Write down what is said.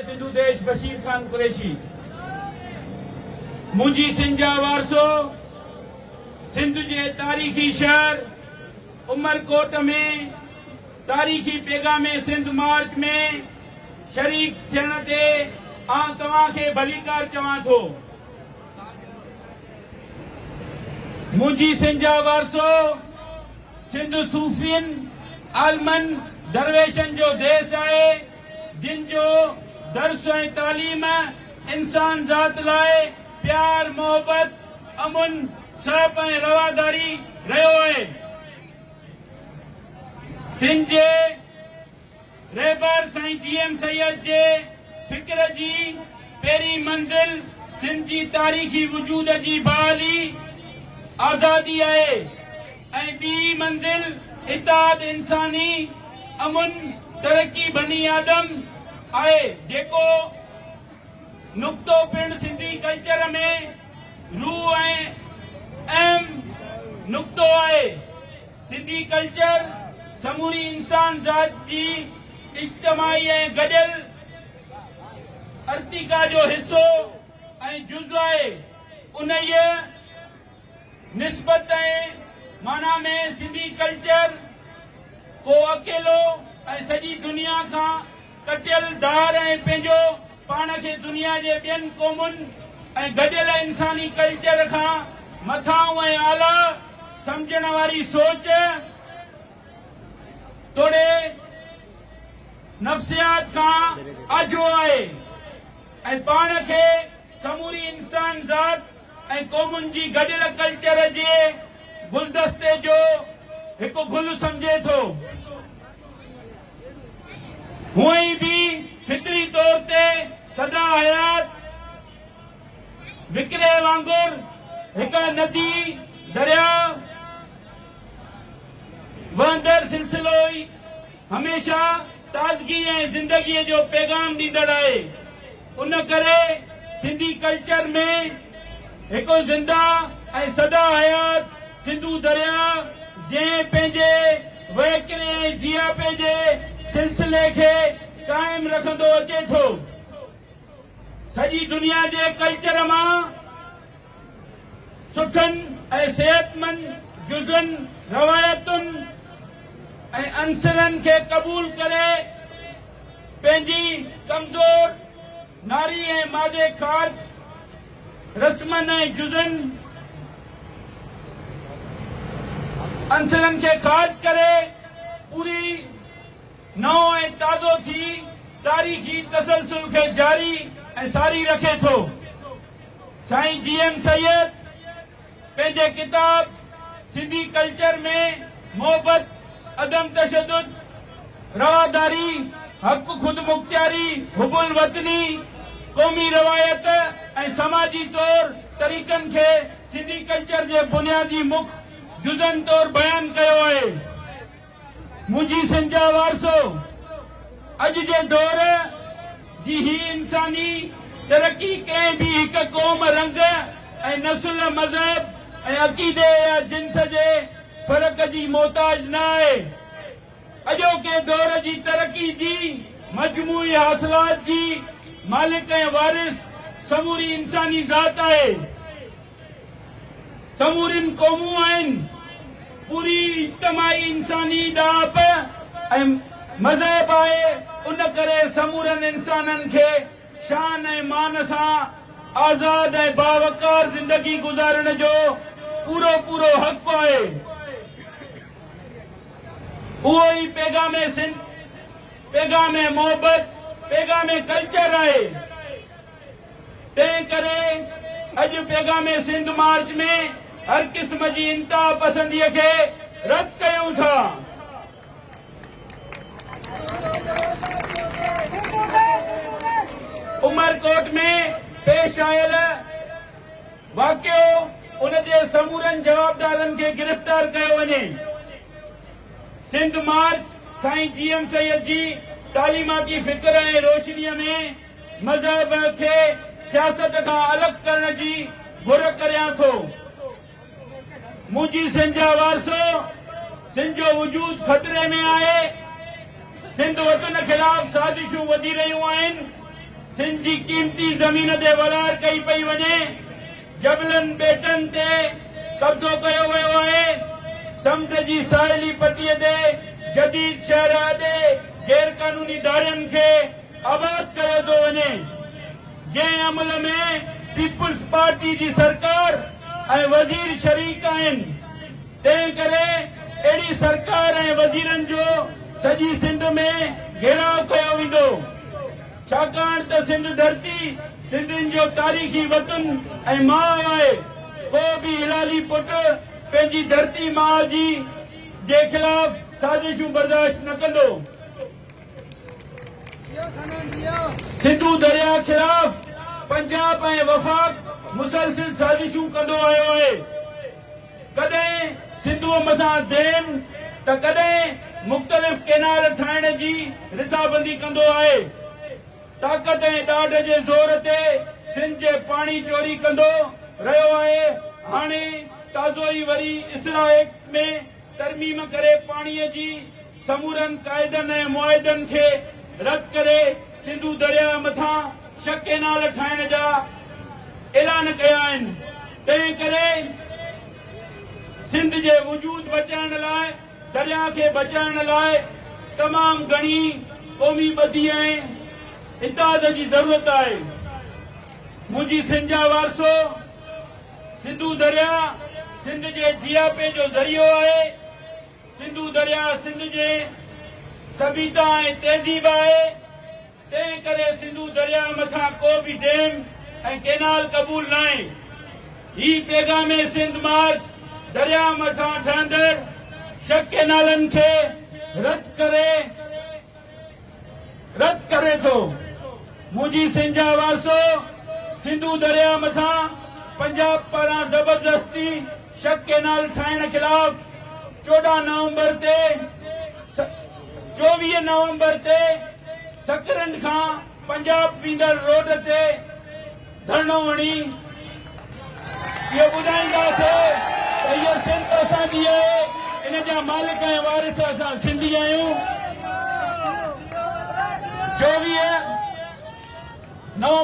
سنڌو ديش بشير خان قريشي. منهنجي سنڌ جا وارثو سنڌ جي تاريخي شهر عمرڪوٽ ۾ تاريخي پيغام سنڌ مارچ ۾ شريڪ ٿيڻ تي آئون توهان کي ڀليڪار چوان ٿو. منهنجي سنڌ جا وارثو سنڌ صوفين، عالمن، درويشن جو ديس آهي، جن جو درس ۽ تعليم انسان ذات لاء پيار، محبت، امن، سهپ ۽ رواداري رهيو آهي. سنڌ جي رهبر سائين جي ايم سيد جي فڪر جي پهرين منزل سنڌ جي تاريخي وجود جي بحالي، آزادي آهي ۽ ٻي منزل اتحاد انساني، امن، ترقي بني آدم آهي جيڪو نقطو پڻ سنڌي ڪلچر ۾ روح ۽ اهم نقطو آهي. سنڌي ڪلچر سموري انسان ذات جي اجتماعي ۽ گڏيل ارتقا جو حصو ۽ جز آهي. انهيء نسبت ۽ معنيٰ ۾ سنڌي ڪلچر ڪو اڪيلو ۽ سڄي دنيا کان ڪٽيل ڌار ۽ پنهنجو پاڻ کي دنيا جي ٻين قومن ۽ گڏيل انساني ڪلچر کان مٿانهون ۽ اعليٰ سمجهڻ واري سوچ توڙي نفسيات کان آجو آهي ۽ پاڻ کي سموري انسان ذات ۽ قومن جي گڏيل ڪلچر جي گلدستي جو هڪ گل سمجهي ٿو. هونئن به فطري طور تي سدا حيات وڪري وانگر هڪ ندي، درياء، وهندڙ سلسلو ئي هميشه تازگي ۽ زندگيء جو پيغام ڏيندڙ آهي. ان ڪري سنڌي ڪلچر ۾ هڪ زنده ۽ سدا حيات سنڌو درياء جنهن پنهنجي وهڪري ۽ جياپي جي سلسلي کي قائم رکندو اچي ٿو. سڄي دنيا جي ڪلچر مان سٺن ۽ صحتمند جزن، روايتن ۽ عنصرن کي قبول ڪري پنهنجي ڪمزور ناري ۽ مادي خارج رسمن ۽ جزن، عنصرن کي خارج ڪري پوري نئون ۽ تازو ٿي تاريخي تسلسل کي جاري ۽ ساري رکي ٿو. سائين جي ايم سيد پنهنجي ڪتاب سنڌي ڪلچر ۾ محبت، عدم تشدد، رواداري، حق خودمختياري، حب الوطني، قومي روايت ۽ سماجي طور طريقن کي سنڌي ڪلچر جي بنيادي مک جزن طور بيان ڪيو آهي. منهنجي سنڌ جا وارثو! اڄ جي دور جي هي انساني ترقي ڪنهن به هڪ قوم، رنگ ۽ نسل، مذهب ۽ عقيدي يا جنس جي فرق جي محتاج نه آهي. اڄوڪي دور جي ترقي جي مجموعي حاصلات جي مالڪ ۽ وارث سموري انساني ذات آهي. سمورين قومون آهن، پوري اجتماعي انساني ڏاهپ ۽ مذهب آهي، ان ڪري سمورن انسانن کي شان ۽ مان سان آزاد ۽ باوقار زندگي گذارڻ جو پورو پورو حق آهي. اهو ئي پيغام سنڌ، پيغام محبت، پيغام ڪلچر آهي. تنهن ڪري اڄ پيغام سنڌ مارچ ۾ هر قسم جي انتها پسندي کي رد ڪيون ٿا. عمرڪوٽ ۾ پيش آيل واقعو ان جي سمورن جوابدارن کي گرفتار ڪيو وڃي. سنڌ مارچ سائين جي ايم سيد جي تعليماتي فڪر ۽ روشني ۾ مذهب کي سياست کان الڳ ڪرڻ جي گهر ڪريان ٿو. منهنجي سنڌ جا وارثو، سنڌ جو وجود خطري ۾ آهي. سنڌ وطن خلاف سازشون وڌي رهيون آهن. سنڌ جي قيمتي زمين تي ولار ڪئي پئي وڃي، جبلن ٻيٽن تي قبضو ڪيو ويو آهي، سمنڊ جي ساحلي پٽي تي جديد شهر اڏي غيرقانوني ڌارين کي آباد ڪيو ٿو وڃي، جنهن عمل ۾ پيپلز پارٽي جي سرڪار ۽ وزير شريڪ آهن، تنهن ڪري اهڙي سرڪار ۽ وزيرن جو سڄي سنڌ ۾ گهيراء ڪيو ويندو. ڇاڪاڻ ته سنڌ ڌرتي سنڌين جو تاريخي وطن ۽ ماء آهي، ڪو به هلالي پٽ پنهنجي ڌرتي ماء جي جي خلاف سازشون برداشت نه ڪندو. سنڌو درياء خلاف پنجاب ۽ وفاق مسلسل سازشون ڪندو آيو آهي. ڪڏهن سنڌوء مٿان ڊيم ته ڪڏهن مختلف ڪئنال ٺاهڻ جي رٿابندي ڪندو آهي. طاقت ۽ ڏاڍ جي زور تي سنڌ جي پاڻي چوري ڪندو رهيو آهي. هاڻي تازو ئي وري اسرا ايڪٽ ۾ ترميم ڪري پاڻي جي سمورن قاعدن ۽ معاهدن کي رد ڪري سنڌو درياء مٿان ڇهه ڪئنال ٺاهڻ جا اعلان ڪيا آهن، تنهن ڪري سنڌ جي وجود بچائڻ لاء درياء کي بچائڻ لاء تمام گهڻي قومي ٻڌي ۽ اتحاد جي ضرورت آهي. منهنجي سنڌ جا وارثو! سنڌو درياء سنڌ جي جياپي جو ذريعو آهي. سنڌو درياء سنڌ جي سڀيتا ۽ تهذيب آهي، تنهن ڪري سنڌو درياء مٿان ڪو به ڊيم ۽ ڪينال قبول ناهي. هي پيغام سنڌ مارچ درياء مٿان ٺهندڙ شڪ ڪينالن کي رد ڪري رد ڪري ٿو. منهنجي سنڌ جا وارثو سنڌو درياء مٿان پنجاب پاران زبردستي شڪ ڪينال ٺاهڻ خلاف 14 نومبر تي 24 نومبر تي سڪرنڊ کان پنجاب ويندڙ روڊ تي ڌرڻو هڻي اهو ٻڌائينداسين ته هيء سنڌ اسان جي آهي، ان جا مالڪ ۽ وارث اسان سنڌي آهيون. 24 نومبر.